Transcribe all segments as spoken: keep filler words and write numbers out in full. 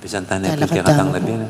Bisan tane pin kekatang na pin.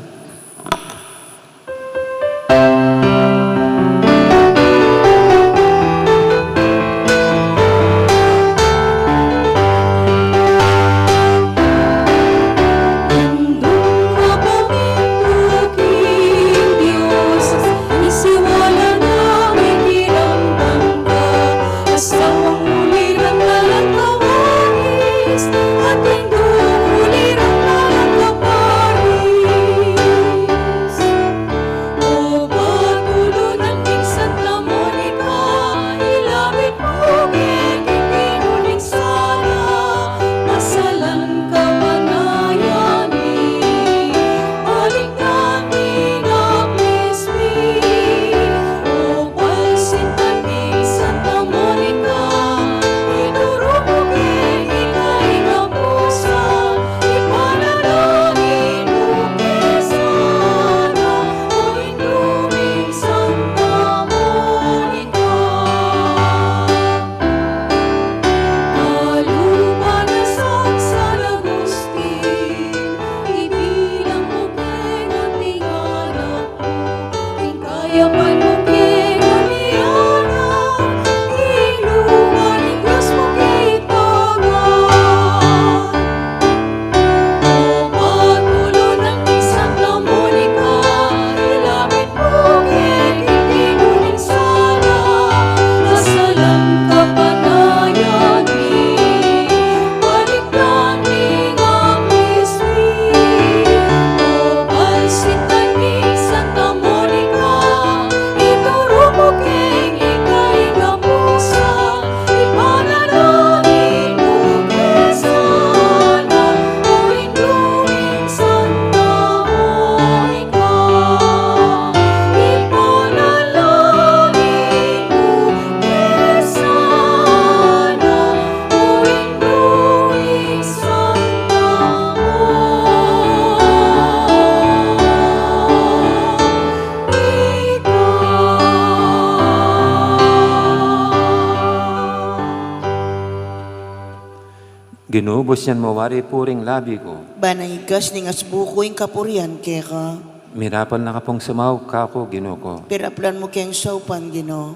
Ginu, bus yan mu wari puring labi ku. Ban a ikas ning asbu ku ing kapurian keka. Mirapal na ka pung sumaup kaku, Ginu ku. Pirapalan mu keng saupan, Ginu.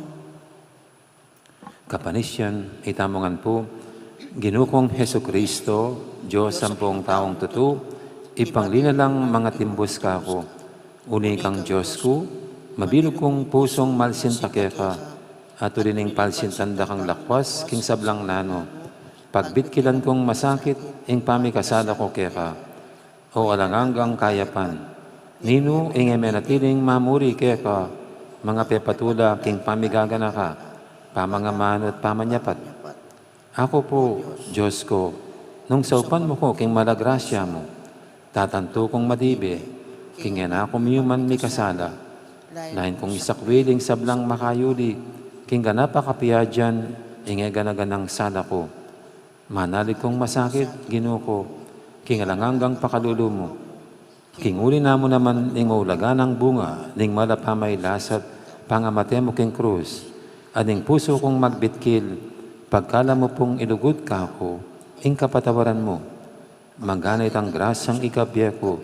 Kapanis yan, ita mu ngan pu, Ginu kung Jesucristo, Dios ampong taung tutu, ipanglinalang mangatimbus kaku. Uli kang Dios ku, mabilug kung pusung malsinta keka, at uli ning palsintan da kang lakwas king sablang nanu, pagbitkilan kung masakit ing pamikasala ku keka. O alang anggang kayapan, ninu ing e menatiling mamuri keka, mangapepatula king pamigaganaka, pamangamanu at pamanyapat? Aku pu, Dios ku, nung saupan mu ku king mala grasya mu, tatantu kung madibe king e na ku miyuman mikasala. Lain kung isakwil ing sablang makayuli king ganap a kapiadan ing e gana-ganang sala ku. Manalig kung masakit, Ginu ku, king alang anggang pakalulu mu. King uli na mu naman ning maulagang bunga ning mala pamailasa't pangamate mu king krus, at ning pusu kung magbitkil, pagkala mu pung ilugud kaku ing kapatawaran mu. Magana itang grasyang ikabie ku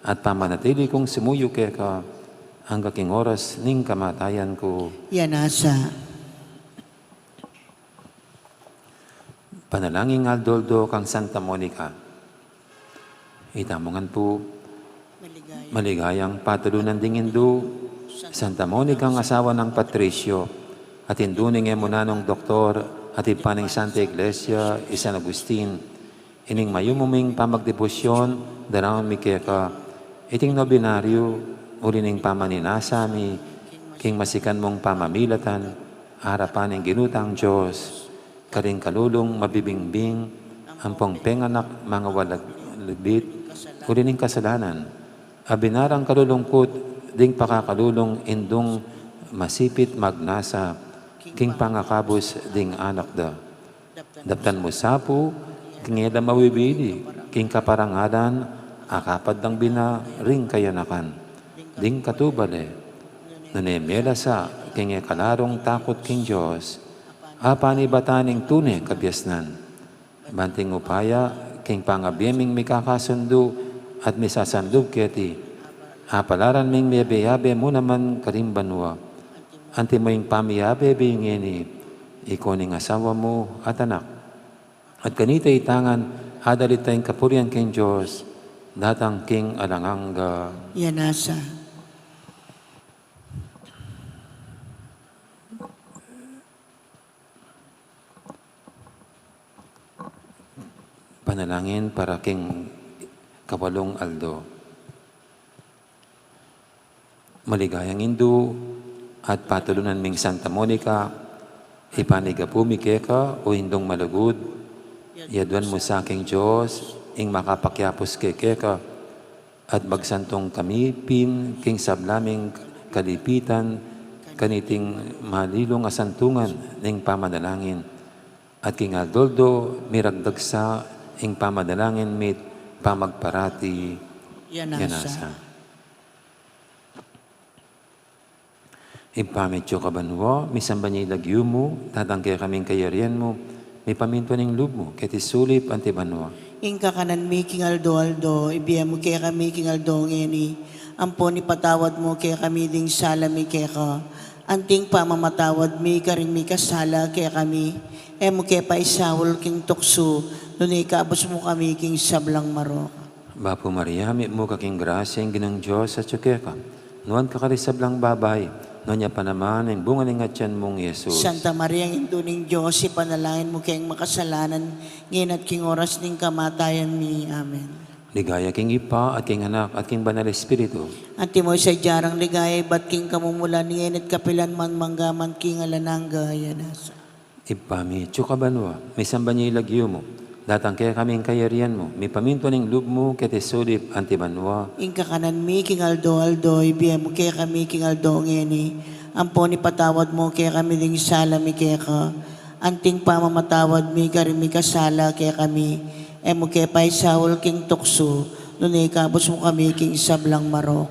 at pamanatili kung sumuyu keka angga king oras ning kamatayan ku. Yan asa. Panalangin aldo-aldo kang Santa Monica. Ita mu ngan pu, maligayang patulunan ding indu, Santa Monica, asawa nang Patricio, at indu ning e mu nanung doktor, at ibpa ning Santa Iglesia, i San Agustin, ining mayumu ming pamagdebosyon, daraun mi keka, iting nobenaryo, uli ning pamaninasa mi, king masikan mung pamamilatan, arapan ning Ginu tang Dios, karing kalulung mabibingbing, ampong penganak mangawalaglit, uli ning kasalanan, a binarang kalulungkut, ding pakakalulung indung masipit magnasa, king pangakabus ding anak da. Daptan mu sa pu, king e da mawibili, king kaparangalan, a kapad dang bina ring kayanakan, ding katubale, nune melasa, king e kalarung takut king Dios, a panibatan ning tune kabiasnan. Banting upaya, king pangabie ming mikakasundu, at misasanlub keti, apalaran ming miyabe-yabe mu naman karing banua. Antimo ing pamiyabe-yabe ngeni, ika ning asawa mu at anak. At kanita itangan, adalita ing kapurian king Dios, datang king alang angga. Yanasa. Panalangin para king kawalung aldo. Maligayang indu at patulunan ming Santa Monica, ipanigapu mi keka, o indung malugud, yaduan mu sa king Dios ing makapakyapus ke keka, at magsantung kami pin king sabla ming kalipitan, kaniting malilung a santungan ning pamanalangin. At king aldo-aldo, miragdag sa ing pamanalangin mi't pamagparati. Yanasa. Ibpa mi atsu ka banua, misamban ya ing lagyu mu, datang kekami ing kayarian mu, mipamintuan ing lub mu, keti sulip anti banua. Ing kakanan mi king aldo-aldo, ibie mu kekami king aldo ngeni, ampon ipatawad mu kekami ding sala mi keka, anting pamamatawad mi karing mikasala kekami, e mu ke paisaul king tuksu, nune ikabus mu kami king sablang marok. Bapu Maria, mitmu ka king grasya, ing Ginung Dios atsu keka. Nuan ka karing sablang babai, nuan ya pa naman ing bunga ning atian mung Jesus. Santa Maria, Indu ning Dios, ipanalangin mu keng makasalanan, ngeni at king oras ning kamatayan mi. Amen. Ligaya king Ibpa, at king Anak, at king Banal Espiritu. Antimo ing sadya nang ligaya ibat king kamumulan, ngeni at kapilan man, mangga man king alang angga. Yanasa. Ibpa mi atsu ka banua, misamban ya ing lagyu mu, datang kekami ing kayarian mu, mipamintuan ing lub mu, keti sulip anti banua. Ing kakanan mi king aldo-aldo, ibie mu kekami king aldo ngeni, ampon ipatawad mu kekami ding sala mi keka, anting pamamatawad mi karing mikasala kekami, e mu ke paisaul king tuksu, nune ikabus mu kami king sablang marok.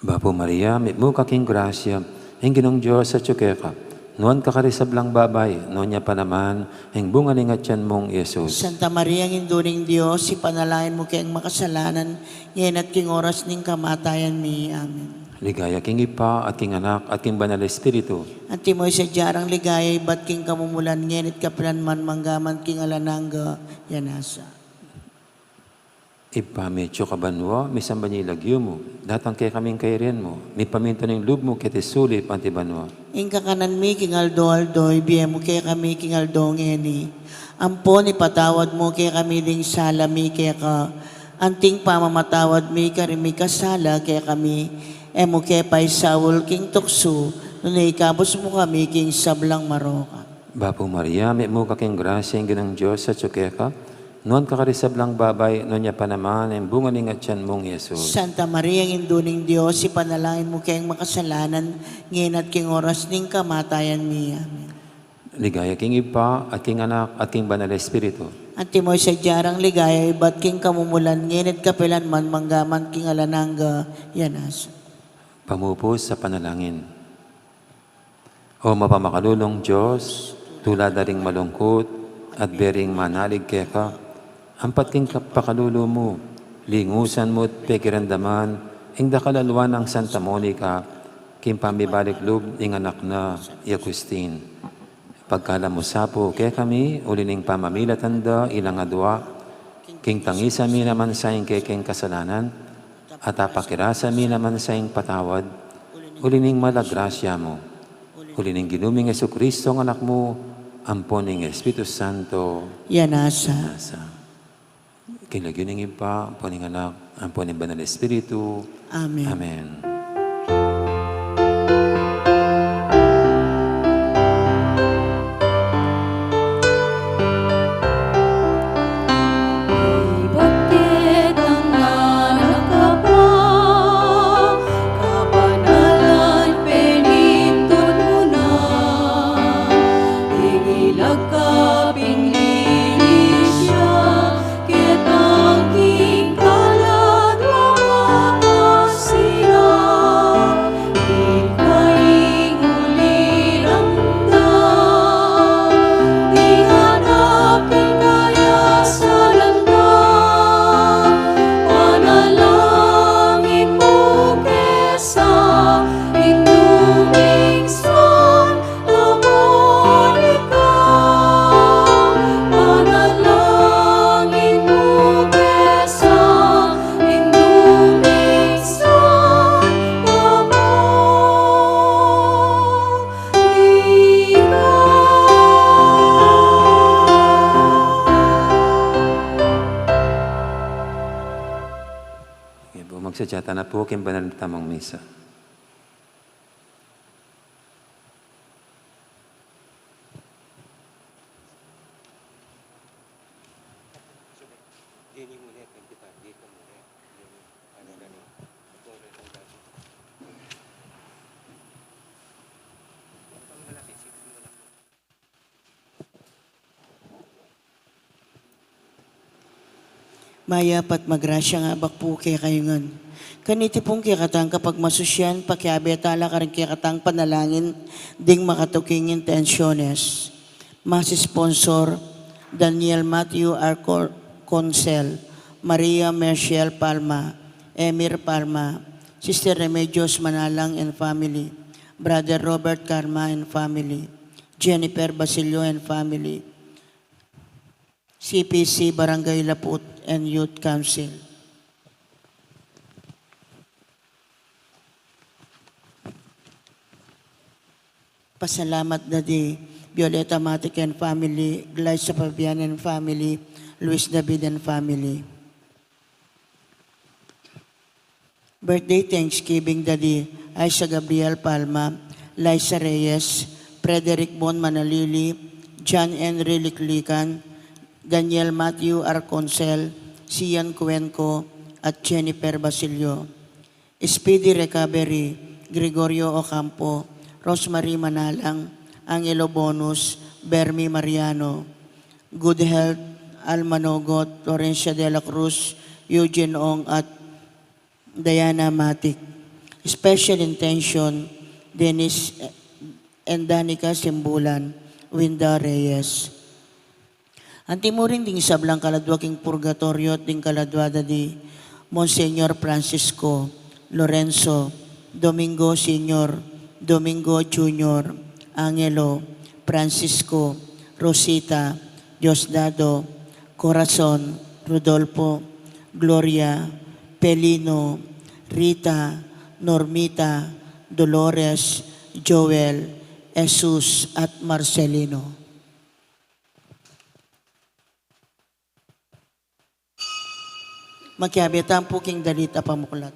Bapu Maria, mitmu ka king grasya, ing Ginung Dios atsu keka. Nuan ka karing sablang babai, nuan ya pa naman ing bunga ning atian mung Jesus. Santa Maria, Indu ning Dios, ipanalangin mu keng makasalanan, ngeni at king oras ning kamatayan mi. Amen. Ligaya king Ibpa, at king Anak, at king Banal Espiritu. Antimo ing sadya nang ligaya ibat king kamumulan, ngeni at kapilan man, mangga man king alang angga. Yanasa. Ibpa mi atsu ka banua, misamban ya ing lagyu mu, datang kekami ing kayarian mu, mipamintuan ing lub mu, keti sulip anti banua. Ing kakanan mi king aldo-aldo, ibie mu kekami king aldo ngeni, ampon ipatawad mu kekami ding sala mi keka, anting pamamatawad mi karing mikasala kekami, e mu ke paisaul king tuksu, nune ikabus mu kami king sablang marok. Bapu Maria, mitmu ka king grasya, ing Ginung Dios atsu keka. Nuan ka karing sablang babai, nuan ya pa naman ing bunga ning atian mung Jesus. Santa Maria, Indu ning Dios, ipanalangin mu keng makasalanan, ngeni at king oras ning kamatayan mi. Amen. Ligaya king Ibpa, at king Anak, at king Banal Espiritu. Antimo ing sadya nang ligaya ibat king kamumulan, ngeni at kapilan man, mangga man king alang angga. Yanasa. Pamupus a panalangin. O mapamakalulung Dios, tula da ring malungkut at bering manalig keka, ampat king kap-, pakalulu mu, lingusan mu't pekiramdaman ing dakal a lua nang Santa Monica king pamibalik lub ning anak na i Agustin. Pagkalub mu sa pu kekami, uli ning pamamilatan da ilang adua, king tangisan mi naman sa ing kekeng kasalanan, at apakirasan mi naman sa ing patawad, uli ning mal a grasya mu, uli ning Ginu ming Jesucristo, ing Anak mu, ampon ning Espiritu Santo. Yanasa. Yanasa. King lagyu ning Ibpa, ampon ning Anak, ampon ning Banal Espiritu. Amen. Amen. Sadya tana pu king banal a misa. Mayap at magrasyang abak pu kekayu ngan. Kaniti pung kekatang kapagmasusyan, pakiabe tala karing kekatang panalangin ding makatuking intensyones. Mas sponsor, Daniel Matthew R. Cor-, Consel, Maria Merciel Palma, Emir Palma, Sister Remedios Manalang and family, Brother Robert Carma and family, Jennifer Basilio and family, C P C Barangay Laput and Youth Council. Pasalamat da di Violeta Matic and family, Glyza Fabian and family, Luis David and family. Birthday Thanksgiving da di Aisa Gabriel Palma, Liza Reyes, Frederick Bon Manalili, John Henry Liklikan, Daniel Matthew Arconsel, Sian Cuenco, at Jennifer Basilio. Speedy recovery, Gregorio Ocampo, Rosemary Manalang, Angelo Bonus, Bermi Mariano. Good health, Alma Nogot, Florencia de la Cruz, Eugene Ong, at Diana Matic. Special intention, Dennis and Danica Simbulan, Winda Reyes. Anti mu rin ding sablang kaladua king purgatoryo at ding kaladua da di Monsignor Francisco, Lorenzo, Domingo Senior, Domingo Junior, Angelo, Francisco, Rosita, Diosdado, Corazon, Rodolfo, Gloria, Pelino, Rita, Normita, Dolores, Joel, Jesus, at Marcelino. Makiabe tamu pu king dalit a pamuklat.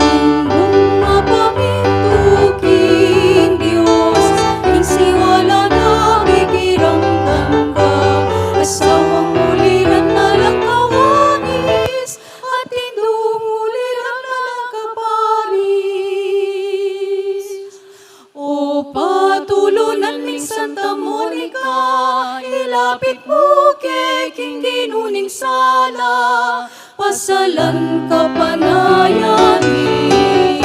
Ing mapamitu king Dios, ing siwala na mikiramdam ka, asawang uliran na lang kawanis, at indung uliran na lang kaparis. O patulunan ming Santa Monica, ilapit mu ke king Ginu ning sala, pasalan kapanayan mi,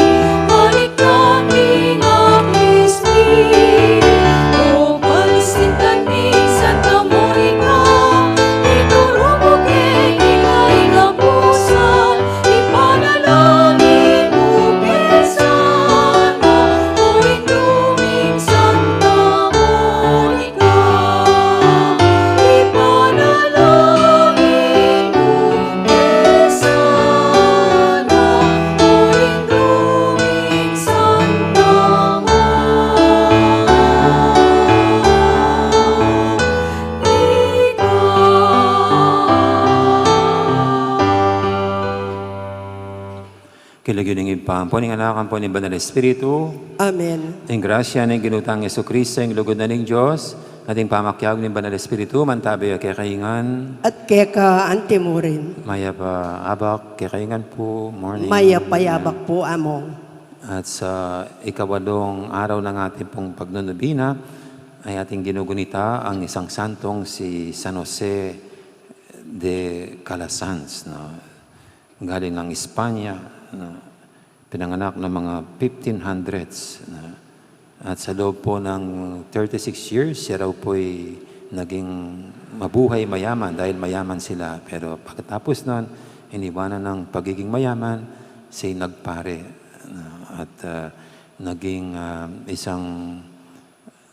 balikdan ding aklis mi. O palisintan ming Santa Monica, ituru mu ke king ain a pusal, ipanalangin mu ke sana, o Indung Santa Monica, ipanalangin mu ke sana, o Indung Santa Monica. King lagyu ning Ibpa, ampo ning Anak, ampo ning Banal Espiritu. Amen. Ing grasya ning Ginu tang Jesucristo, ing lugud na ning Dios, at ing pamakiabe ning Banal Espiritu, mantabi ya kekayu ngan. At keka anti mu rin. Mayap a abak kekayu ngan pu, morning. Mayap a abak pu, Among. At sa ikawalung araw ng ating pong pagnonobena, ay ating ginugunita ang isang santong si San Jose de Calasanz, no? Galing ng Espanya, no? Pinanganak ng mga fifteen hundreds, no? At sa loob po ng thirty-six years, siya raw po'y naging mabuhay, mayaman dahil mayaman sila. Pero pagkatapos nun, iniwanan ng pagiging mayaman, siya'y nagpare, no? At, ah, naging, ah, isang,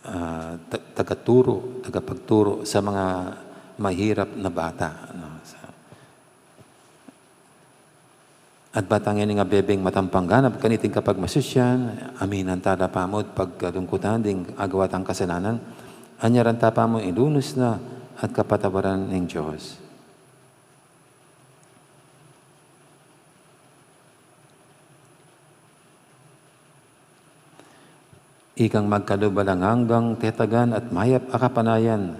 ah, ta-, tagaturo, tagapagturo sa mga mahirap na bata, no? Sa, At batang ini nga bebeng matampanganap kaniting kapagmasusyan, aminan tala pamu at pagkalungkutan ding agawa tang kasalanan, anyaran ta pamu ilunus na at kapatawaran ning Dios. Ikang magkalub alang anggang tetagan at mayap a kapanayan,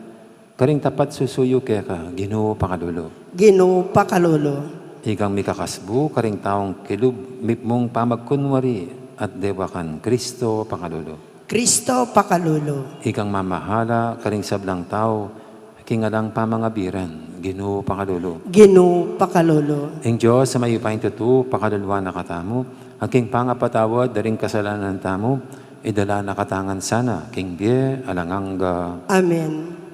karing tapat susuyu keka, Ginu pakalulu. Ginu pakalulu. Ikang mikakasbu karing taung kilub mipmung pamagkunwari at dewakan, Kristo pakalulu. Kristo pakalulu. Ikang mamahala karing sablang tau king alang pamangabiran, Ginu pakalulu. Ginu pakalulu. Ing Dios a mayupayang tutu pakaluluan na katamu, at king pangapatawad da ring kasalanan tamu, idala na katamu ngan sana king bie alang angga. Amen.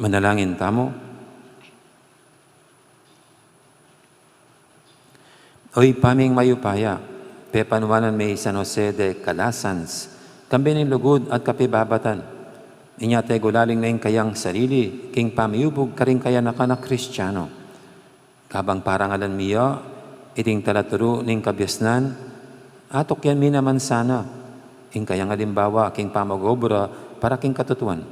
Manalangin tamu. O Ibpa ming mayupaya, pepanuanan me i San Jose de Calasanz, kambe ning lugud at kapibabatan. Inya tegulaling na ing kayang sarili king pamiyubug karing kayanakan a Kristiano. Kabang parangalan mi ya iting talaturu ning kabiasnan, atukyan mi naman sana ing kayang alimbawa king pamag-obra para king katutuan.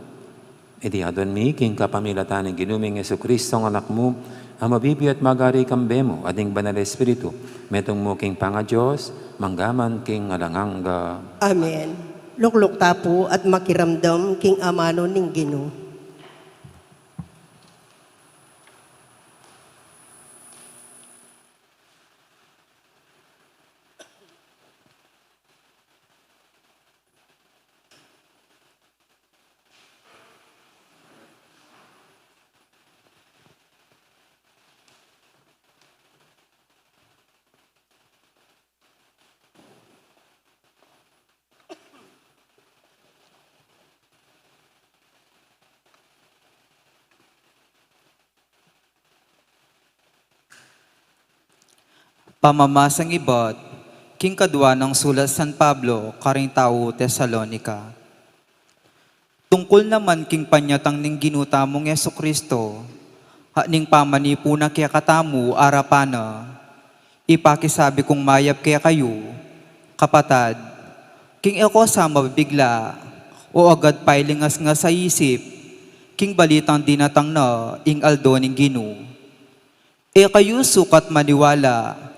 Iti aduan mi king kapamilatan ning Ginu ming Jesucristo, ing Anak mu, a mabibie at magari kambe mu at ning Banal a Espiritu, metung mu king pangaDios, mangga man king alang angga. Amen. Lukluk ta pu at makiramdam king amanu ning Ginu. Pamamasang ibat king kadua nang sulat San Pablo karing tau Tesalonica. Tungkul naman king panyatang ning Ginu tamung Jesucristo, at ning pamanipu na kekatamu arapan na, ipakisabi kung mayap kekayu, kapatad, king e ko sa mabibigla, o agad pailingasngas a isip, king balitang dinatang na ing aldo ning Ginu. E kayu sukat maniwala,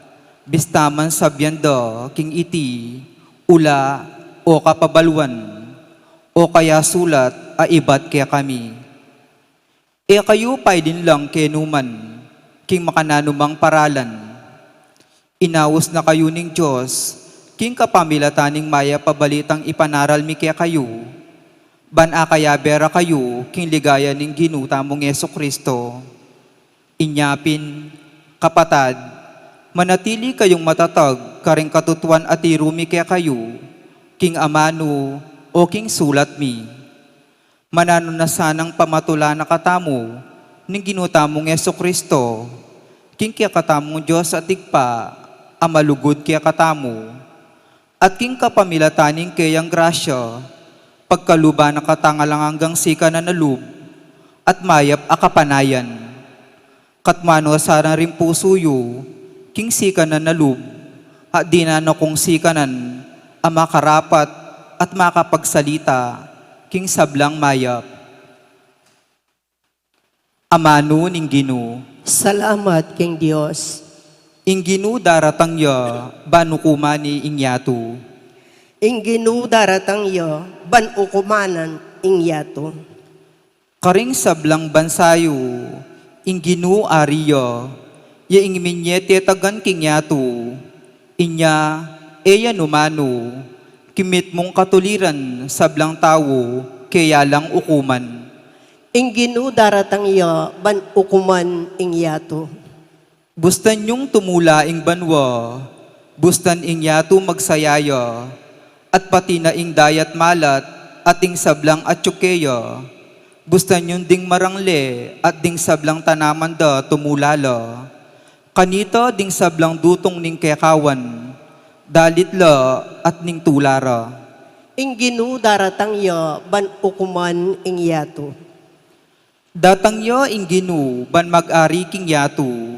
Bista man sabian da king iti, ula, o kapabaluan, o kaya sulat a ibat kekami. E kayu pailinlang kenu man king makananu mang paralan. Inaus na kayu ning Dios king kapamilatan ning mayap a balitang ipanaral mi kekayu, ban akayabe ra kayu king ligaya ning Ginu tamung Jesu-Cristo. Inya pin, kapatad, manatili kayung matatag karing katutuan a tiru mi kekayu, king amanu o king sulat mi. Mananu na sanang pamatula na katamu ning Ginu tamung Jesu-Cristo, king kekatamung Dios at Ibpa a malugud kekatamu, at king kapamilatan ning keyang grasya, pagkaluban na katang alang anggang sikanan a lub at mayap a kapanayan. Katmuan no sana ring pusu yu king sikanan a lub, at dinan na kung sikanan a makarapat at makapagsalita king sablang mayap. Amanu ning Ginu. Salamat king Dios. Ing Ginu daratang ya ban ukuman ne ing yatu. Ing Ginu daratang ya ban ukuman ne ing yatu. Karing sablang bansa yu, ing Ginu ari ya, ya ing minye tetagan king yatu. Inya, e ya numanu, king mitmung katuliran sablang tau keya lang ukuman. Ing Ginu daratang ya ban ukuman ing yatu. Bustan yung tumula ing banua, bustan ing yatu magsaya ya, at pati na ing dayat malat at ing sablang atyu keya. Bustan yung ding marangle at ding sablang tanaman da tumula la. Kanita ding sablang dutung ning kekawan, dalit la at ning tula ra. Ing Ginu daratang ya ban ukuman ing yatu. Datang ya ing Ginu ban mag-ari king yatu,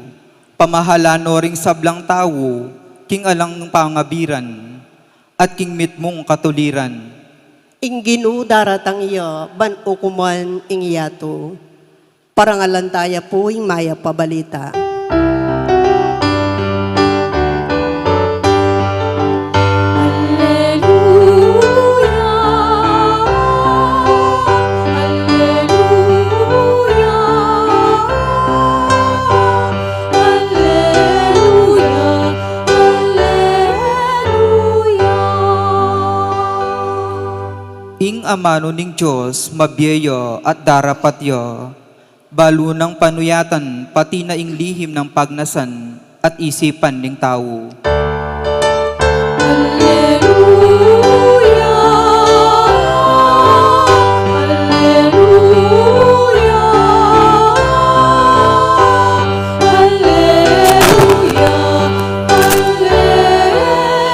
pamahalan no ring sablang tau king alang pangabiran at king mitmung katuliran. Ing Ginu daratang ya ban ukuman ing yatu. Parangalan taya pu ing mayap a balita. Alleluia, alleluia, alleluia, alleluia. Ing amanu ning Dios mabie ya at darapat ya, balu nang panuyatan pati na ing lihim nang pagnasan at isipan ning tau. Alleluia, alleluia, alleluia,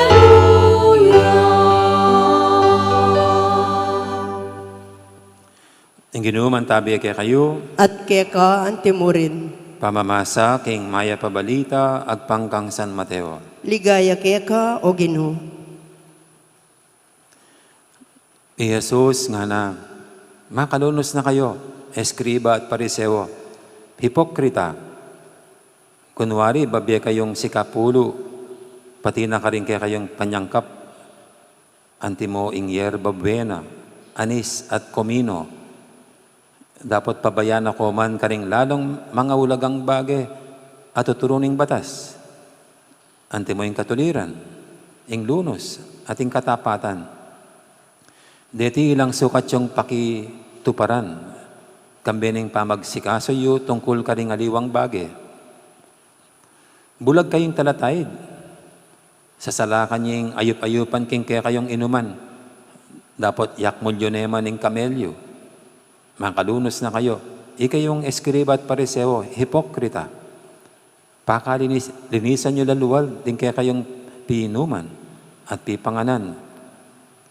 alleluia. Ing Ginu mantabi kekayu. At keka antimurin. Pamamasa king mayap a balita agpang kang San Mateo. Ligaya keka, o Ginu. I Jesus ngana, makalunus na kayu, eskriba at Pariseo, hipokrita. Kunwari, babie kayung sikapulu, pati na karing kekayung panyangkap. Antimo ing yerba buena, anis at komino. Dapot pabayaan na ko man karing lalung mangaulagang bage a tuturu ning batas. Antimo ing katuliran, ing lunus, at ing katapatan. Deti lang sukat yung pakituparan, kambe ning pamagsikaso yu tungkul karing aliwang bage. Bulag kayung talataid. Sasalakan ye ing ayup-ayupan king kekayung inuman. Dapot yakmul yu ne man ing kamelyu. Makalunus na kayu, ikayung eskriba at Pariseo, hipokrita. Pakalinis, linisan yu lalual ding kekayung pinuman at pipanganan.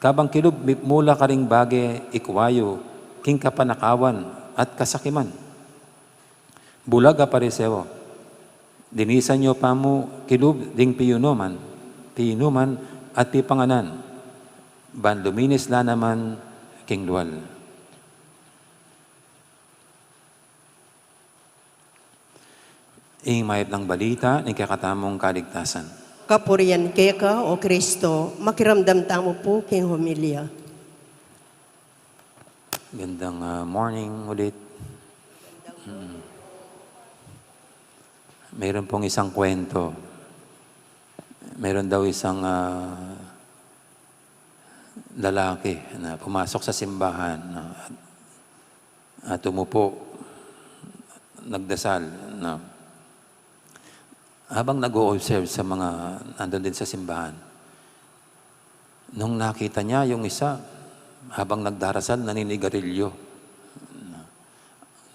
Kabang kilub mipmula karing bage ikwa yu king kapanakawan at kasakiman. Bulag a Pariseo, linisan yu pa mu kilub ding pinuman, pinuman at pipanganan, ban luminis la naman king lual. Ing mayap nang balita ning kekatamung kaligtasan. Kapurian keka, O Kristo. Makiramdam tamu pu king homilya. Gandang, ah, morning ulit. Mm. Mayroon pong isang kwento. Mayroon daw isang, ah, lalaki na pumasok sa simbahan, no, at, at umupo, nagdasal, no. Habang nag-o-observe sa mga nandun din sa simbahan, nung nakita niya yung isa, habang nagdarasal, naninigarilyo.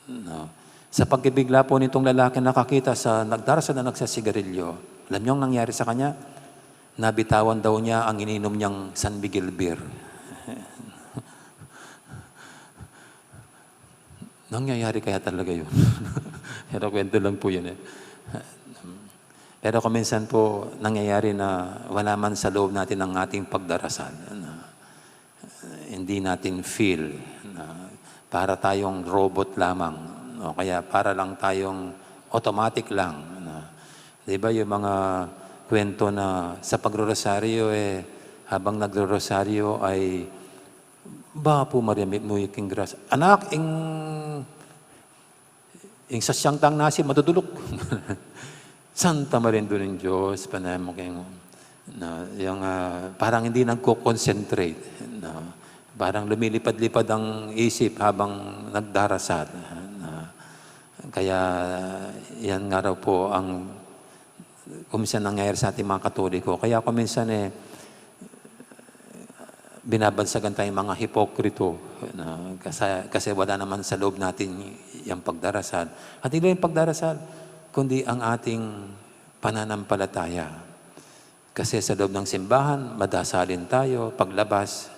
No. Sa pagkabigla po nitong lalaki nakakita sa nagdarasal na nagsasigarilyo, alam niyo ang nangyari sa kanya? Nabitawan daw niya ang ininom niyang San Miguel beer. Nangyayari kaya talaga yun? Pero kwento lang po yun eh. Pero kung minsan po, nangyayari na wala man sa loob natin ang ating pagdarasal. Ano? Hindi natin feel na para tayong robot lamang, o kaya para lang tayong automatic lang, no? Di ba yung mga kwento na sa pagrorosaryo, eh, habang nagrorosaryo ay, "Bapu Maria, mitmu king grasya." Anak, ing ing sasyang tang nasi, madudulok. Santa Maria, Indu ning Dios, panalangin mu kami. No, yung, ah, parang hindi nagko-concentrate. No? Parang lumilipad-lipad ang isip habang nagdarasal. No? Kaya yan nga raw po ang kung minsan nangyayari sa ating mga Katoliko. Kaya kung minsan, eh, binabansagan tayong mga hipokrito, no? Kasi, kasi wala naman sa loob natin yung pagdarasal. At hindi lang yung pagdarasal, kundi ang ating pananampalataya. Kasi sa loob ng simbahan, madasalin tayo, paglabas,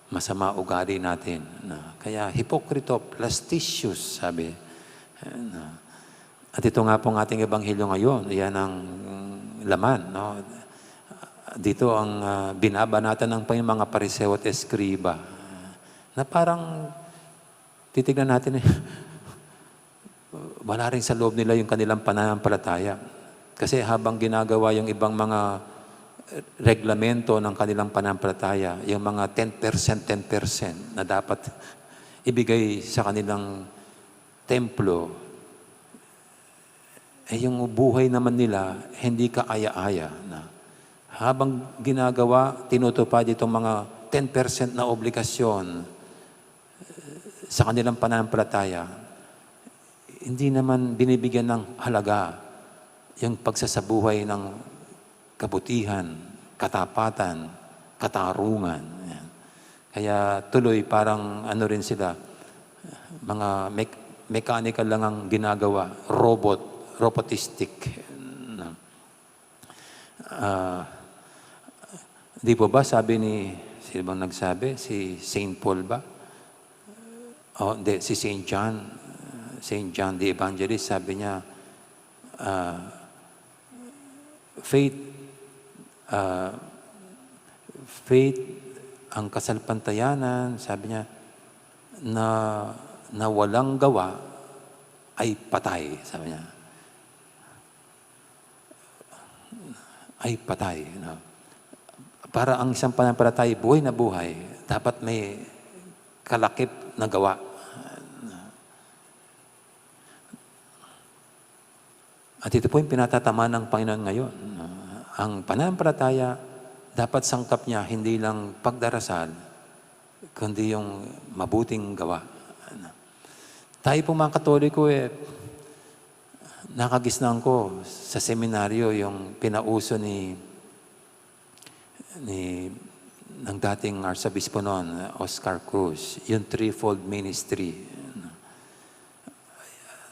masama ugali natin. No? Kaya hipokrito, flagellus, sabi. No? At ito nga pong ating ebanghelyo ngayon, yan ang laman, no? Dito ang, ah, binabanatan ng Panginoon mga Pariseo at eskriba, na parang titignan natin, eh, wala rin sa loob nila yung kanilang pananampalataya. Kasi habang ginagawa yung ibang mga, eh, reglamento ng kanilang pananampalataya, yung mga ten percent, ten percent na dapat ibigay sa kanilang templo, eh, yung buhay naman nila, hindi kaaya-aya na. Habang ginagawa, tinutupad itong mga ten percent na obligasyon, eh, sa kanilang pananampalataya, hindi naman binibigyan ng halaga yung pagsasabuhay ng kabutihan, katapatan, katarungan. Yan. Kaya tuloy parang ano rin sila, mga mek-, mechanical lang ang ginagawa, robot, robotistic. No? Ah, di po ba sabi ni, sino bang nagsabi? Si Saint Paul ba? Oh, hindi, si Saint John. Saint John the Evangelist, sabi niya, ah, faith, ah, faith, ang kasalpantayanan, sabi niya, na, na walang gawa ay patay, sabi niya. Ay patay, no? Para ang isang pananampalataya buhay na buhay, dapat may kalakip na gawa. At ito po yung pinatatamaan ng Panginoon ngayon, no? Ang pananampalataya, dapat sangkap niya hindi lang pagdarasal, kundi yung mabuting gawa. Tayo pong mga Katoliko, eh, nakagisnan ko sa seminaryo yung pinauso ni, ni, ng dating Arsobispo noon, Oscar Cruz, yung threefold ministry.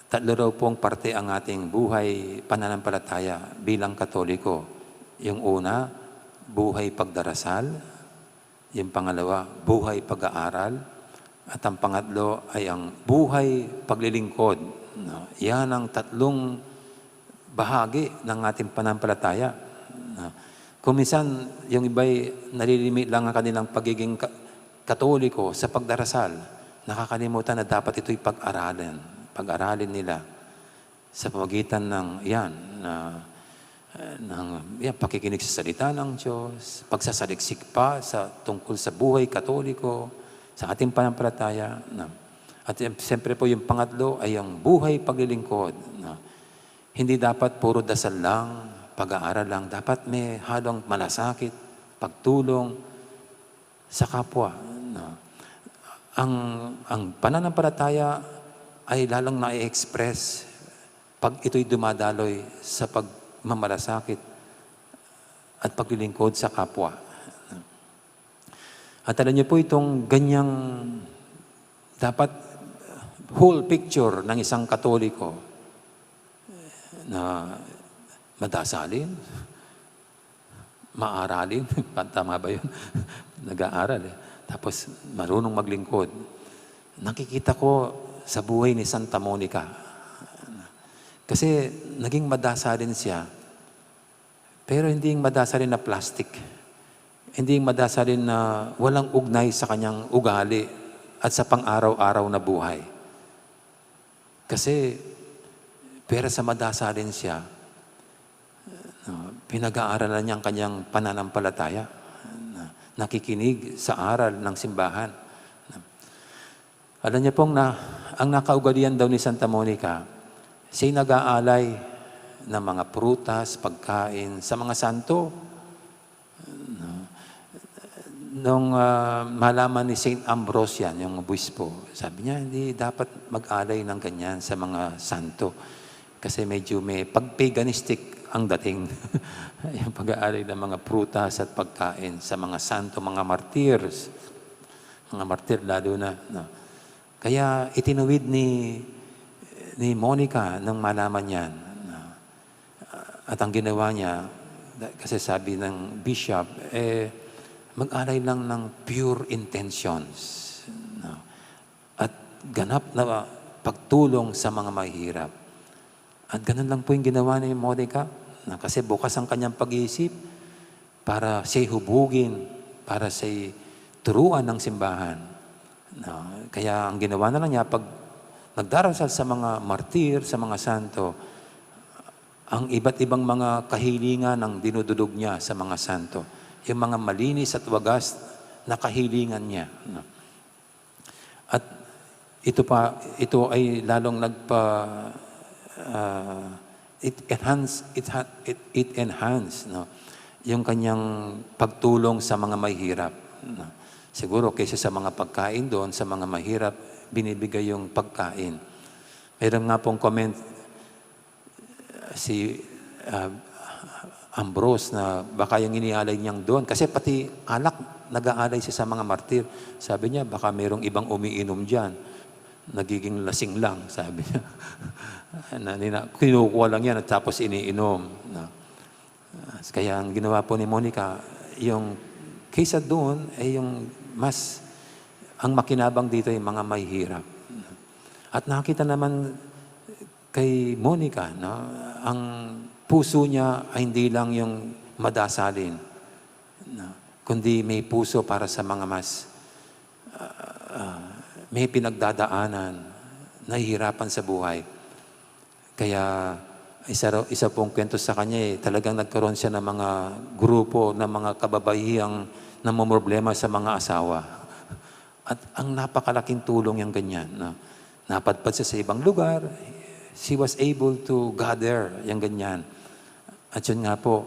Tatlo raw pong parte ang ating buhay pananampalataya bilang Katoliko. Yung una, buhay pagdarasal. Yung pangalawa, buhay pag-aaral. At ang pangatlo ay ang buhay paglilingkod. No? Yan ang tatlong bahagi ng ating pananampalataya. No? Kung minsan, yung iba'y nalilimit lang ang kanilang pagiging ka-, Katoliko sa pagdarasal, nakakalimutan na dapat ito'y pag-aralan. Pag-aralin nila sa pamagitan ng, yan, na, ng, yan, pakikinig sa salita ng Diyos, pagsasaliksik pa sa tungkol sa buhay Katoliko, sa ating pananampalataya. Na, at, eh, siyempre po, yung pangatlo ay ang buhay paglilingkod. Na, hindi dapat puro dasal lang, pag-aaral lang. Dapat may halong malasakit, pagtulong sa kapwa. Na, ang, ang pananampalataya ay lalong na-express pag ito'y dumadaloy sa pagmamalasakit at paglilingkod sa kapwa. At alam niyo po, itong ganyang dapat whole picture ng isang Katoliko na madasalin, maaralin, tama ba yun? Nag-aaral eh. Tapos marunong maglingkod. Nakikita ko sa buhay ni Santa Monica. Kasi naging madasalin siya, pero hindi yung madasalin na plastic. Hindi yung madasalin na walang ugnay sa kanyang ugali at sa pang-araw-araw na buhay. Kasi, pera sa madasalin siya, no, pinag-aaralan niya ang kanyang pananampalataya. Na, nakikinig sa aral ng simbahan. Alam niyo pong na, ang nakaugalian daw ni Santa Monica, siya'y nag-aalay ng mga prutas, pagkain sa mga santo. No? Nung, ah, malaman ni Saint Ambrose yan, yung obispo, sabi niya, "Hindi dapat mag-alay ng ganyan sa mga santo." Kasi medyo may pag-paganistic ang dating. Yung pag-aalay ng mga prutas at pagkain sa mga santo, mga martyrs. Mga martir lalo na, no? Kaya itinuwid ni, ni Monica nang malaman yan, no? At ang ginawa niya, da-, kasi sabi ng bishop, eh, mag-alay lang ng pure intentions, no? At ganap na pagtulong sa mga mahihirap. At ganun lang po yung ginawa ni Monica, na kasi bukas ang kanyang pag-iisip para siya'y hubugin, para siya'y turuan ng simbahan. No? Kaya ang ginawa na lang niya, pag nagdarasal sa mga martir, sa mga santo, ang iba't ibang mga kahilingan ang dinudulog niya sa mga santo. Yung mga malinis at wagas na kahilingan niya. No? At ito pa, ito ay lalong nagpa-, ah, it enhance, it ha-, it, it enhance, no? Yung kanyang pagtulong sa mga mahihirap, no? Siguro kaysa sa mga pagkain doon, sa mga mahirap, binibigay yung pagkain. Meron nga pong comment, si, ah, Ambrose na baka yung inialay niyang doon. Kasi pati alak, nag-aalay siya sa mga martir. Sabi niya, "Baka merong ibang umiinom diyan. Nagiging lasing lang," sabi niya. Na, nina-, kinukuha lang yan at tapos iniinom. Na, ah, kaya ang ginawa po ni Monica, yung kaysa doon, eh, yung mas, ang makinabang dito ay mga mahihirap. At nakita naman kay Monica, no, ang puso niya ay hindi lang yung madasalin, no, kundi may puso para sa mga mas, ah, ah, may pinagdadaanan, nahihirapan sa buhay. Kaya isa ra-, isa pong kwento sa kanya, eh, talagang nagkaroon siya ng mga grupo ng mga kababaihang namomroblema sa mga asawa. At ang napakalaking tulong yang ganyan, no? Napadpad siya sa ibang lugar, she was able to gather yang ganyan. At yun nga po,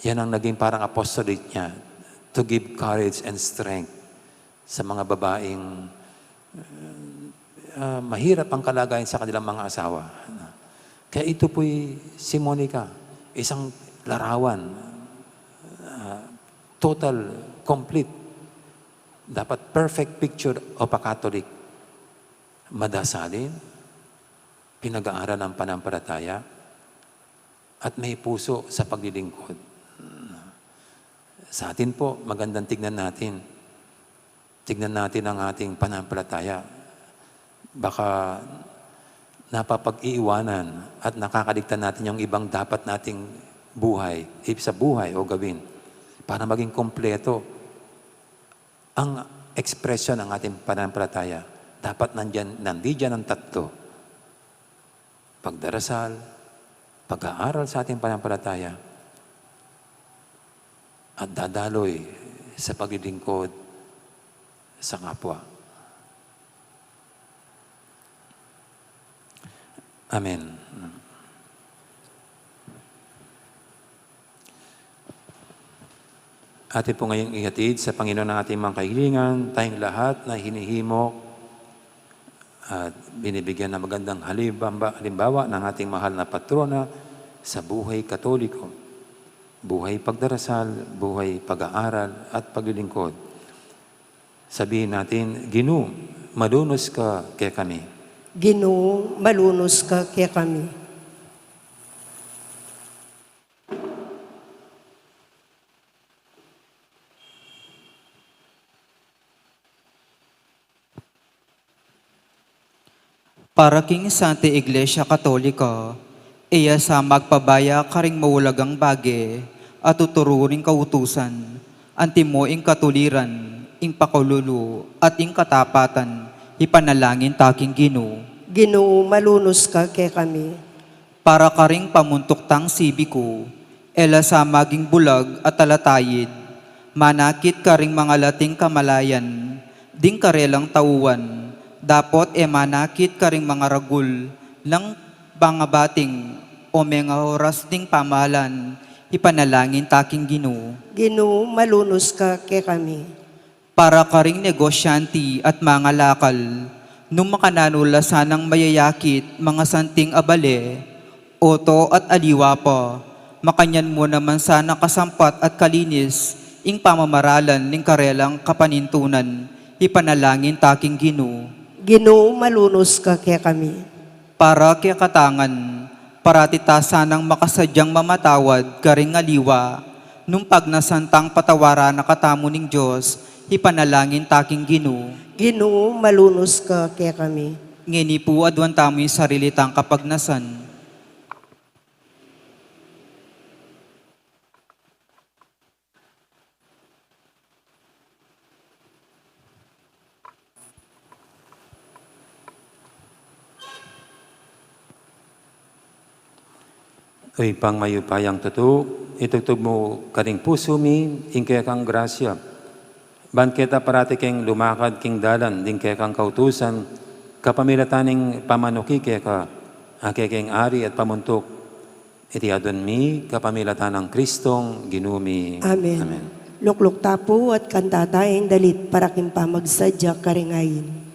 yan ang naging parang apostolate niya, to give courage and strength sa mga babaeng, uh, mahirap ang kalagayan sa kanilang mga asawa. Kaya ito po'y si Monica, isang larawan, uh, total, complete, dapat perfect picture of a Catholic. Madasalin, pinag-aaral ang pananampalataya, at may puso sa paglilingkod. Sa atin po, magandang tignan natin. Tignan natin ang ating pananampalataya. Baka napapag-iiwanan at nakakaligtan natin yung ibang dapat nating buhay, sa buhay o gawin para maging kompleto ang ekspresyon ng ating pananampalataya. Dapat nandyan, nandiyan ang tatlo. Pagdarasal, pag-aaral sa ating pananampalataya, at dadaloy sa paglilingkod sa kapwa. Amen. Atin po ngayong ihatid sa Panginoon ang ating mga kahilingan, tayong lahat na hinihimok at binibigyan ng magandang halimbawa, halimbawa ng ating mahal na patrona sa buhay Katoliko, buhay pagdarasal, buhay pag-aaral at paglilingkod. Sabihin natin, "Ginu, malunus ka kekami." Ginu, malunus ka kekami. Para king Santa Iglesia Katolika, iya sa magpabaya karing maulagang bage a tuturu ring kautusan, antimo ing katuliran, ing pakalulu, at ing katapatan, ipanalangin ta king Ginu. Ginu, malunus ka kekami. Para karing pamuntuk tang sibiku, e la sa maging bulag at talatayid, manakit karing mangalating kamalayan, ding karelang tauan, dapot e manakit karing mangaragul nang pangabating o mengaoras ding pamalan, ipanalangin ta king Ginu. Ginu, malunus ka kekami. Para karing negosyante at mangalakal, nung makananu la sanang mayayakit, mangasanting abale, oto at aliwa pa, makanyan mu naman sana kasampat at kalinis ing pamamaralan ning karelang kapanintunan, ipanalangin ta king Ginu. Ginu, malunus ka kekami. Para kekatang ngan, parati ta sanang makasadyang mamatawad karing aliwa, nung pagnasan tang patawaran na katamu ning Dios, ipanalangin ta king Ginu. Ginu, malunus ka kekami. Ngeni pu aduan tamu ing sarili tang kapagnasan. O Ibpang mayupayang tutu, itugtug mu karing pusu mi ing kekang grasya, ban keta parati keng lumakad king dalan ding kekang kautusan, kapamilatan ning pamanuki keka, a kekeng ari at pamuntuk. Iti aduan mi kapamilatan nang Kristong Ginu mi. Amen. Amen. Lukluk ta pu at kanta ta ing dalit para king pamagsadya karing ain.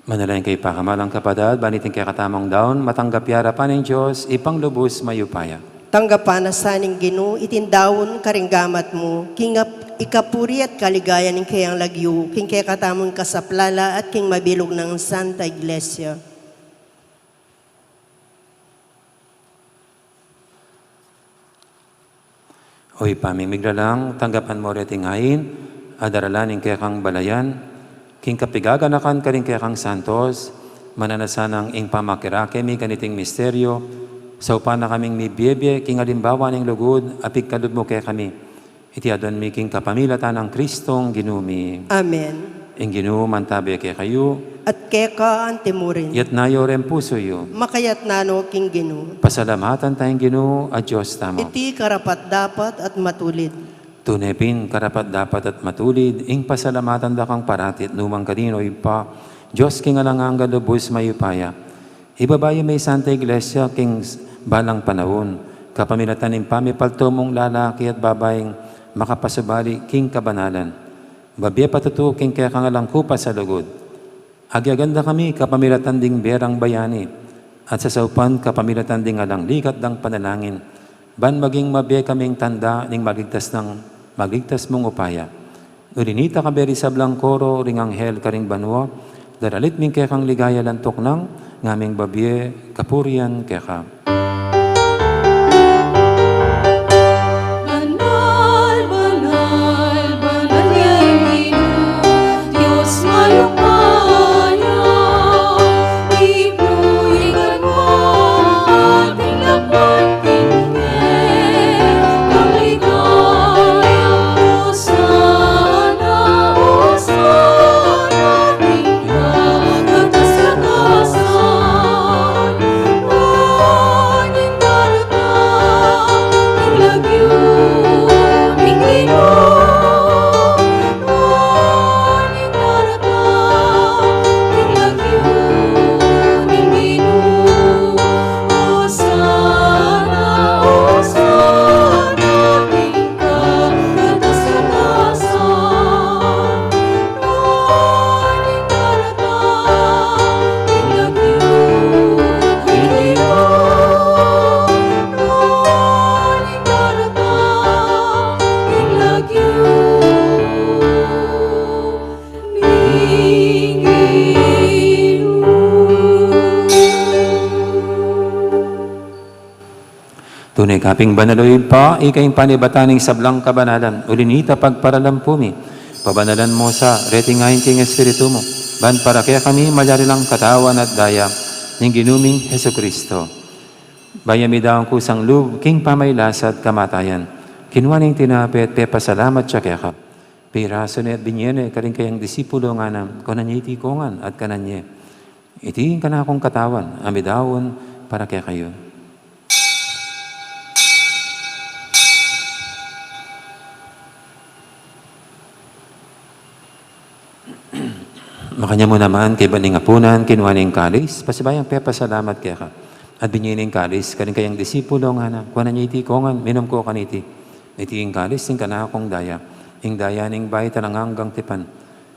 Manalangin kayu, pakamalan kung kapatad, ban iting kekatamung daun matanggap ya arapan ning Dios, Ibpang lubus mayupaya. Tanggapan na sa ning Ginu iting daun karing gamat mu, king ap-, ikapuri at kaligayan ning keyang lagyu, king kekatamung kasaplalan at king mabilug nang Santa Iglesia. O Ibpa ming miglalang, tanggapan mu reting ain a daralan ning kekang balayan, king kapigaganakan karing kekang santos, mananu na sanang ing pamakirake mi kaniting misteryo, saupan na kaming mibie-bie king alimbawa ning lugud a pigkalub mu kekami. Iti adwan mi king kapamilatan nang Kristong Ginu mi. Amen. Ing Ginu mantabe kekayu. At keka antimurin. Iyatas yu ring pusu yu. Makayatas no king Ginu. Pasalamatan taya ing Ginu a Dios tamu. Iti karapat-dapat at matulid. Tune pin karapat-dapat at matulid ing pasalamatan da kang parati at nukarin man, o Ibpa, Dios king alang angga, lubus mayupaya. Ibaba yu ing Santa Iglesia king s-, balang panaun, kapamilatan ning pamipaltu mung lalaki at babaing makapasubali king kabanalan. Babie patutu king kekang alang kupas a lugud. Agyaganda kami kapamilatan ding bie rang bayani, at sasaupan kapamilatan ding alang ligat dang panalangin, ban maging mabie kaming tanda ning maligtas nang, maligtas mung upaya. Uli na nita, kayabe ring sablang koro ring anghel karing banua, daralit mi ing kekang ligaya, lantuk nang ngaming babie kapurian keka. Banal, banal, banal ya ing Ginu, Dios mayupaya. Ipnu ing banua at ing lapad king kekang ligaya. Hosana, Hosana king kekataasan. Tune ka pin banal, o Ibpa, ika ing panibatan ning sablang kabanalan, uli na nita pagparalan pu mi, pabanalan mu sa reting ain king Espiritu mu, ban para kekami malyari lang katawan at daya ning Ginu ming Jesucristo. Bayu ya midaun kusang lub king pamaylasa at kamatayan, kinua ne ing tinape at pepasalamat ya keka, pirasu ne at binie ne karing kayang disipulo, ngana, kunan ye iti kongan at kanan ye. Iti ing kanakung katawan a midaun para kekayu. Makanyan mu naman, kaybat ning apunan, kinua ne ing kalis, pasibayu yang pepasalamat keka, at binie ne ing kalis karing kayang disipulo, ngana, kunan ye iti kongan, minum kayu kaniti. Iti ing kalis ning kanakung daya, ing daya ning bayu at alang anggang tipan,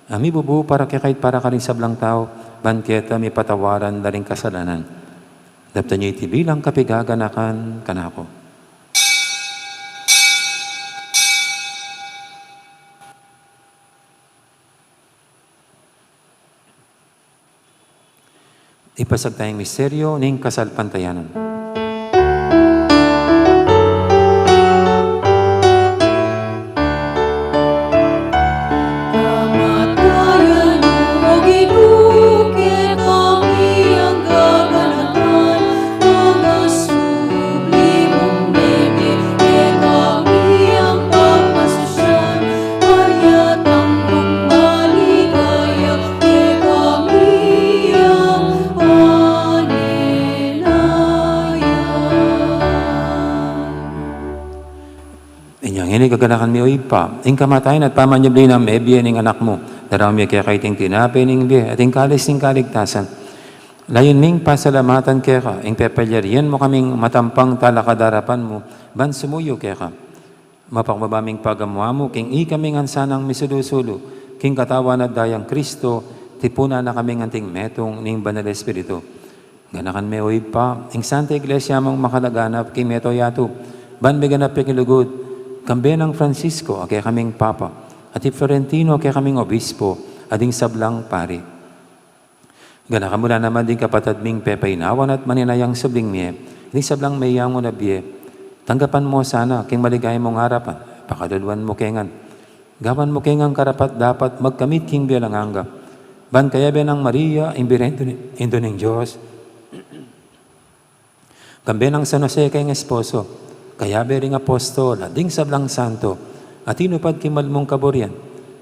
a mibubu para kekayu at para karing sablang tau, ban keta mipatawaran da ring kasalanan. Daptan ye iti bilang kapigaganakan kanaku. Ipasag taya ing misteryo ning kasalpantayanan. Inya ngeni kaganakan mi, o Ibpa, ing kamatayan at pamanyubli nang mebie ning Anak mu, daraun mi keka iting tinape ning bie at ing kalis ning kaligtasan. Layun ming pasalamatan keka ing pepalyarian mu kaming matampang talakad king arapan mu, ban sumuyu keka. Mapakubaba ming pagamu-amu king ikaming ansanang misulu-sulu king katawan at dayang Kristo, tipunan na kaming anting metung ning Banal Espiritu. Ganakan me, o Ibpa, ing Santa Iglesia mung makalaganap king mabilug a yatu, ban miganap ya king lugud, kambe nang Francisco a kekaming Papa, at i Florentino a kekaming Obispo, at ding sablang pari. Ganakan mu la naman ding kapatad ming pepainawan at maninayang subling mie, ding sablang meyangu na bie, Tanggapan mu sana king maligaya mung arapan, pakaluluan mu ke ngan. Gawan mu ke ngan karapat-dapat magkamit king bie alang angga. Ban kayabe nang Maria, ing Birhen Indu ning Dios, kambe nang San Jose keng esposo, kayabe ring apostol, at ding sablang santo, a tinupad king mal mung kaburian,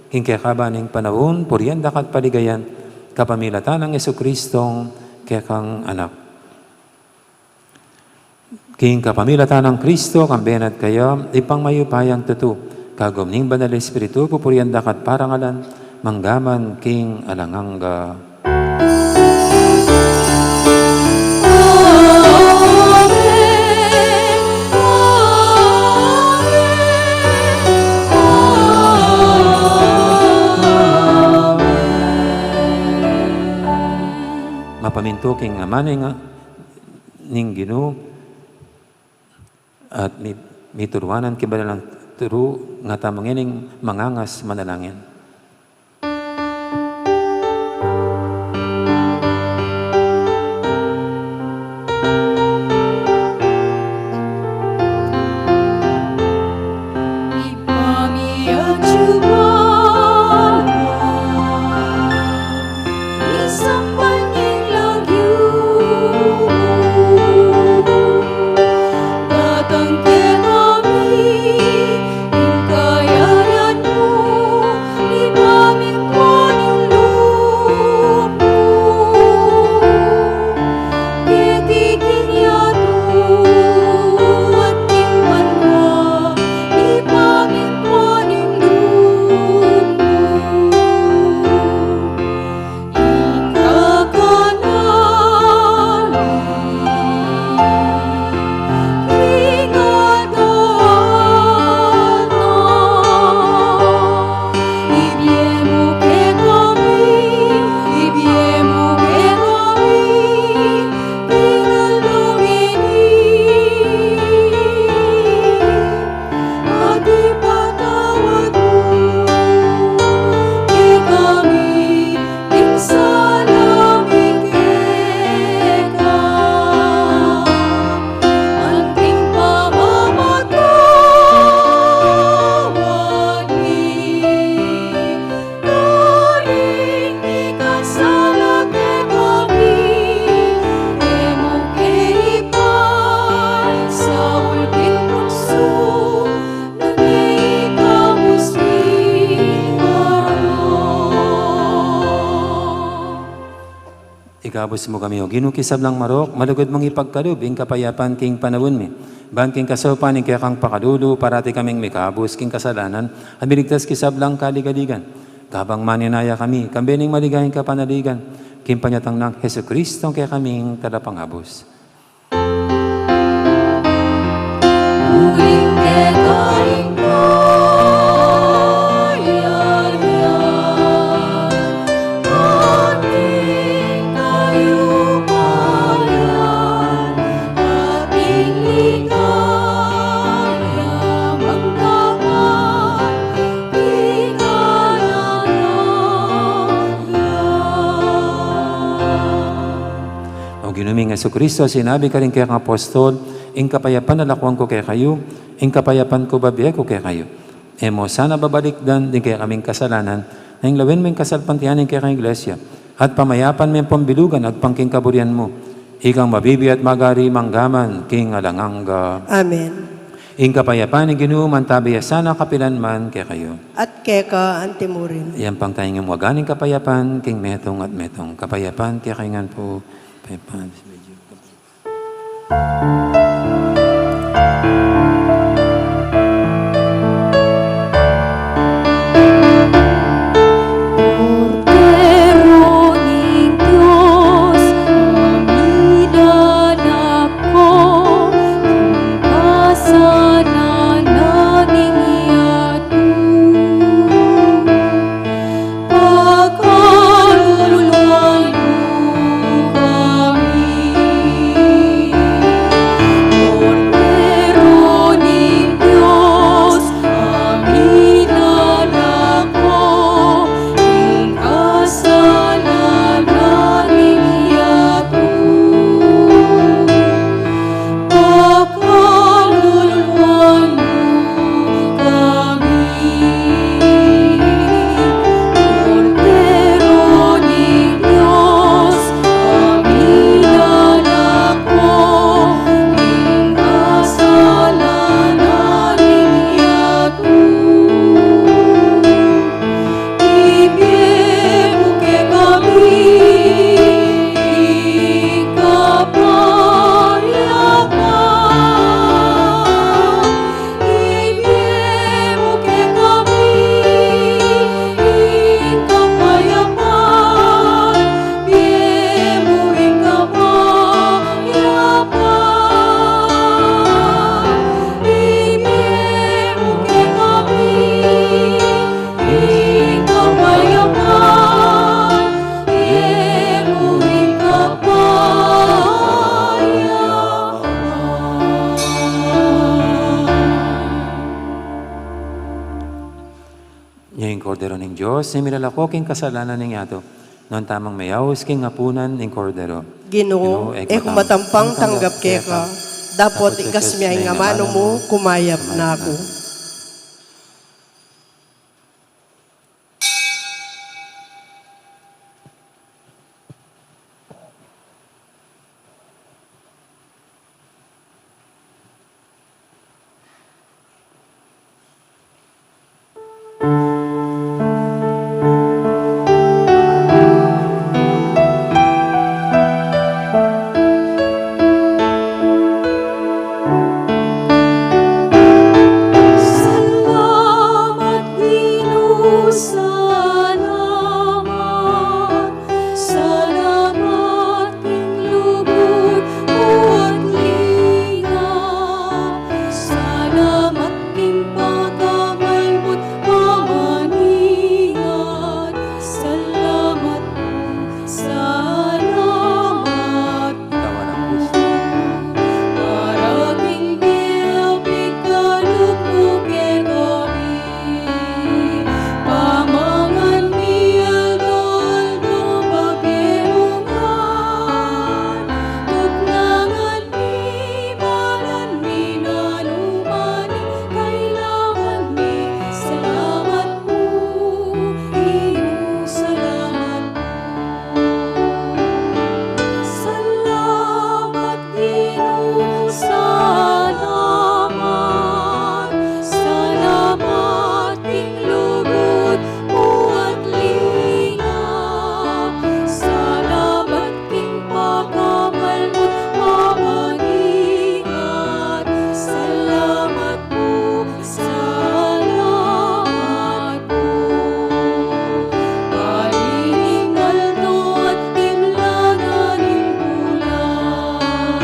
king kekaban ning panaun, purian da ka at paligayan, kapamilatan nang Jesucristong kekang Anak. King kapamilatan nang Kristo, kambe na at kaya, Ibpang mayupayang tutu, kagum ning Banal Espiritu, pupurian da ka at parangalan, mangga man king alang angga. Mapamintu king Ama ning, ning Ginu, at mi-, mituruanan king banal a turu, ngatamu ngening mangangas manalangin. Datang kekami ing kayarian mu, mipamintuan ing lub mu keti king yatu at king banua, mipamintuan ing lub mu. Ing kakanan mi king adal na, ibie mu kekami, ibie mu kekami king aldo ngeni. At ipatawad mu kekami ing sala mi keka, anting pamamatawad mi karing mikasala kekami, e mu ke ipaisaul king tuksu, nune ikabus ing marok. Ikabus mu kami, O Ginu, king sablang marok, malugud mung ipagkalub ing kapayapan king panaun mi. Ban king kasaupan ning kekang pakalulu, parati kaming mikabus king kasalanan, at miligtas king sablang kaligaligan. Kabang manenaya kami, kambe ning maligayang kapanaligan, king panyatang nang Jesucristo, kekaming Talapangabus. Uling keka ing kayarian, at ing kayupayan, at ing ligaya, mangga man king alang angga. O Ginu ming Jesucristo, sinabi karing kekang apostol, ing kapayapan lalakwan ku kekayu, ing kapayapan ku bibie ku kekayu. E mu sana babalikdan ding kekaming kasalanan, nune lawen mu ing kasalpantayanan ning kekang Iglesia, at pamayapan me ampong bilugan agpang king kaburian mu. Ikang mabibie at magari mangga man king alang angga. Amen. Ing kapayapan ning Ginu mantabi ya sana kapilan man kekayu. At keka antimurin. Iyampang taya ing waga ning kapayapan king metung at metung. Kapayapan kekayu ngan pu. Kapayapan. Kordero ning Dios, a milanak ko king kasalanan ning yatu. Pakaluluan mu kami. Dios, e milalako king kasalanan ning yatu, nung tamang meyaus king apunan ning Kordero. Ginu, e ku matampang tanggap keka, dapot ikas me ing amanu mu, kumayap na ku. Salamat, Ginu, salamat. Salamat king lugud mu at linga. Salamat king pakamal mu't pamaningat. Salamat pu, salamat pu. Para king bie a pikalub mu kekami. Pamangan mi aldo-aldo pagyanuan, tuknangan mi, manan mi nanu man ing kailangan mi. Salamat pu, Ginu, salamat pu. Salamat Ginu, salamat, salamat king lugud mu at linga. Salamat king pakamal mu't pamaningat. Salamat pu, salamat pu. Pari ning aldo at timlanan ing bulan,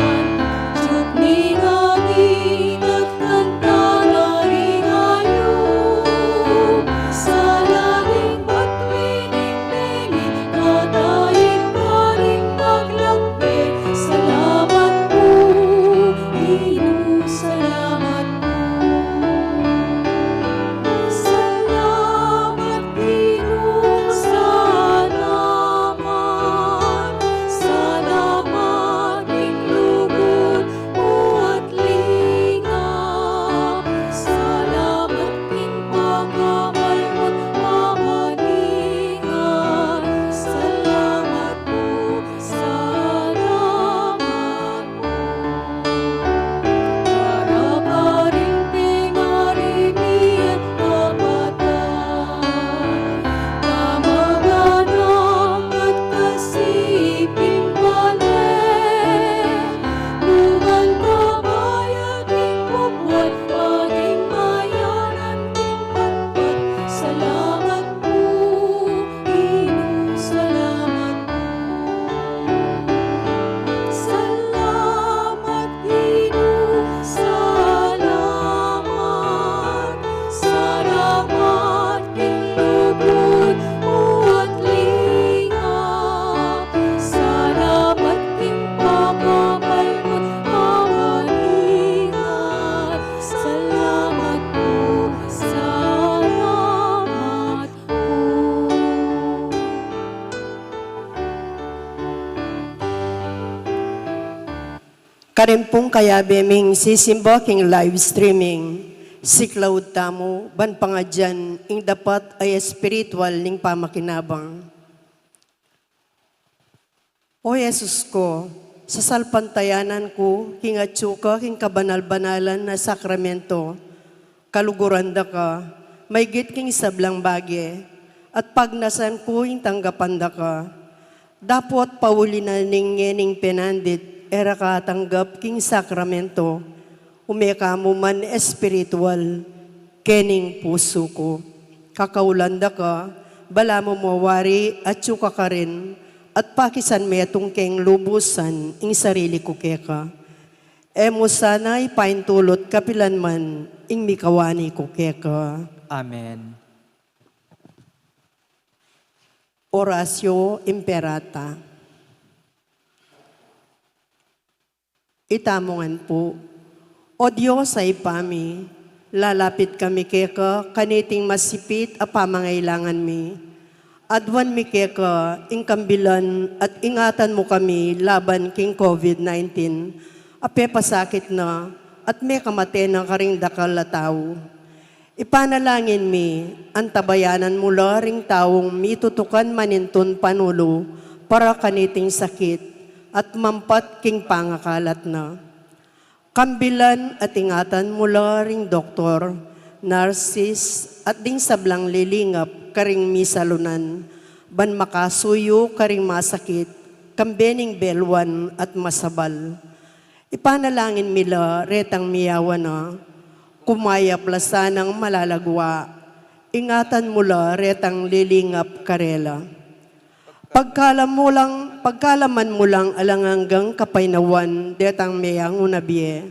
tiup ning angin at kanta na ring ayup, sala ning batu ning bengi, kataing karing maglakbe. Salamat pu, Ginu, salamat pu. Salamat Ginu, salamat, salamat king lugud mu at linga, salamat king pakamal mu't pamaningat, salamat pu, salamat pu. Para karing pengari mi at kapatad, kamag-anak at kasiping bale, nuan kabayat ning bubuat, maging mayanan king patpat. Salamat pu, Ginu, salamat pu. Salamat Ginu, salamat, salamat king lugud mu at linga, salamat king pakamal mu't pamaningat, salamat pu, salamat pu. Karin pung kayabe ming sisimba king live streaming, siklaud tamu ban pangadyan ing dapat a espiritual ning pamakinabang. O Jesus ku, sasalpantayanan ku king atyu ka king kabanal-banalan a sakramento, kaluguran da ka maigit king sablang bage, at pagnasan ku ing tanggapan da ka. Dapot pauli na ning ngening penandit e ra ka atanggap king sakramento, ume ka mu man espiritual kening pusu ku. Kakaulan da ka, balamu mo wari atyu ka karin, at pakisan metung keng lubusan ing sarili ku keka. E mu sana ipaintulut kapilan man ing mikawani ku keka. Amen. Oratio Imperata. Itamu ngan pu. O Dios a Ibpa mi, Lalapit kami keka kaniting masipit a pamangailangan mi. Aduan mi keka ing kambilan at ingatan mu kami laban king COVID nineteen a pepasakit na at mekamate na karing dakal a tau. Ipanalangin mi, antabayanan mu la ring taung mitutukan manintun panulu para kaniting sakit at mampat king pangakalat na. Kambilan at ingatan mu la ring doktor, narsis, at ding sablang lilingap karing misalunan, ban makasuyu karing masakit, kambe ning beluan at masabal. Ipanalangin mi la retang miyawa na, kumayap la sanang malagwa, ingatan mu la retang lilingap karela. Pagkalam mu lang, pagkalaman mu lang alang anggang kapaynawan detang meyangu na bie.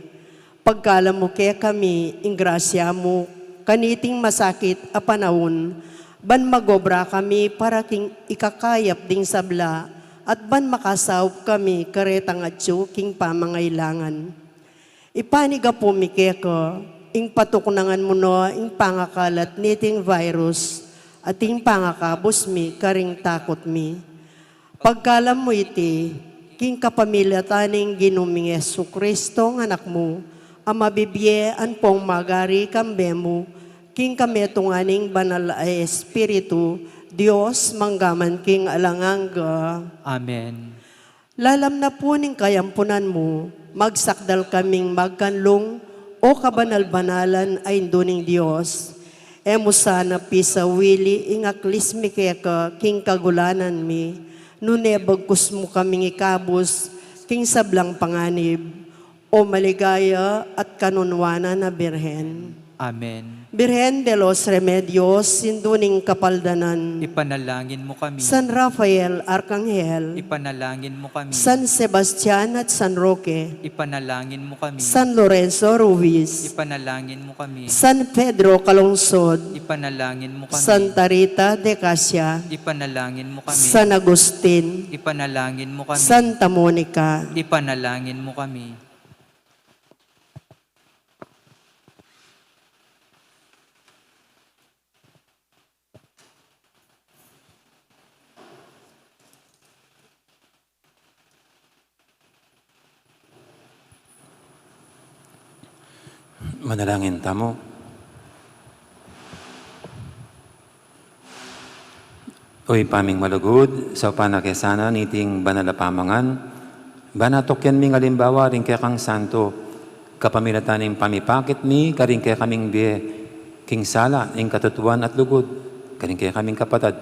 Pagkalam mu kekami ing grasya mu kaniting masakit a panaun, ban magobra kami para king ikakayap ding sabla, at ban makasaup kami karetang atyu king pamangailangan. Ipanigapu mi keka, ing patuknangan mu na ing pangakalat niting virus, at ing pangakabus mi karing takut mi. Pagkalam mu iti, king kapamilatan ning Ginu ming Jesucristo, ing Anak mu, a mabibie ampong magari kambe mu, king kametungan ning Banal a Espiritu, Dios, mangga man king alang angga. Amen. Lalam na pu ning kayampunan mu, magsakdal kaming magkanlung, O kabanal-banalan a Indu ning Dios. E mu sana pisawili ing aklis mi keka king kagulanan mi, nune bagkus mu kaming ikabus king sablang panganib, O maligaya at kanunuanan a Birhen. Amen. Birhen de los Remedios, Indu ning Kapaldanan. Ipanalangin mu kami. San Rafael Arkanghel. Ipanalangin mu kami. San Sebastian at San Roque. Ipanalangin mu kami. San Lorenzo Ruiz. Ipanalangin mu kami. San Pedro Calungsod. Ipanalangin mu kami. Santa Rita de Casia. Ipanalangin mu kami. San Agustin. Ipanalangin mu kami. Santa Monica. Ipanalangin mu kami. Manalangin tamu. O Ibpa ming malugud, saupan na ke sana niting banal a pamangan, ban atukyan ming alimbawa ring kekang santo, kapamilatan ning pamipakit mi karing kekaming bie king sala ning katutuan at lugud, karing kekaming kapatad.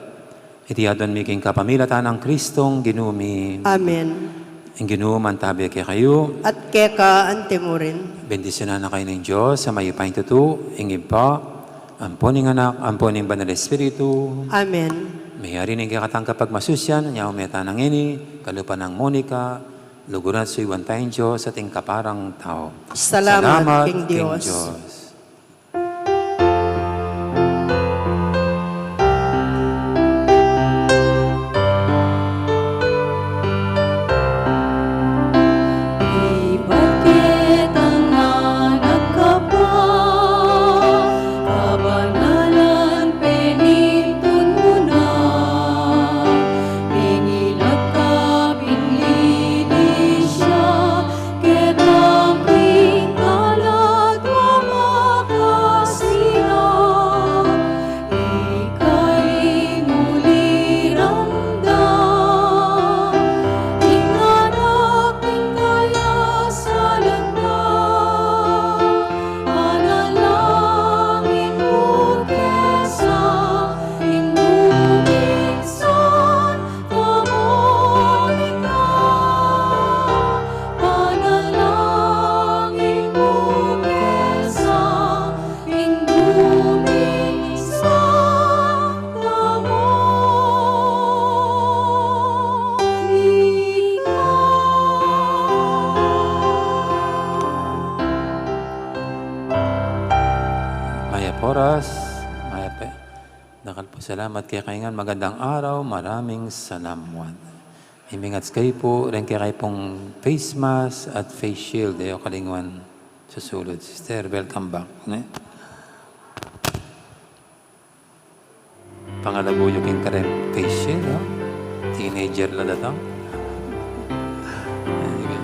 Iti aduan mi king kapamilatan nang Kristong Ginu mi. Amen. Ing Ginu mantabi kekayu. At keka antimurin. Bendisyunan na kayu ning Dios a mayupayang tutu, ing Ibpa, ampo ning Anak, ampo ning Banal Espiritu. Amen. Meyari ning kekatang kapagmasusyan, nyaw me tana ngeni, kalupa nang Monica, luguran suyuan taya ing Dios at ing kaparang tau. Salamat king Dios. Ibat ketang nagkapa, kabanalan penintun mu na. Ing ilat ka pinili sya, ketang king kaladwa makasila. Ika ing uli rang da, ing anak ning kayasalan da. Panalangin mu kesa, ing Ginu Santa Monica, panalangin mu kesa, ing Ginu Santa Monica. Mayap a oras, mayap a Dakal pung salamat kekayu ngan, magandang araw, maraming salamat. Imingat kayu pu, ring kekayu pung face mask at face shield, e yu kalinguan susulud. Sister, welcome back, ne? Pangalaguyu king kareng face ye, no? Teenager la datang. Anyway.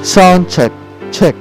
Sound check, check.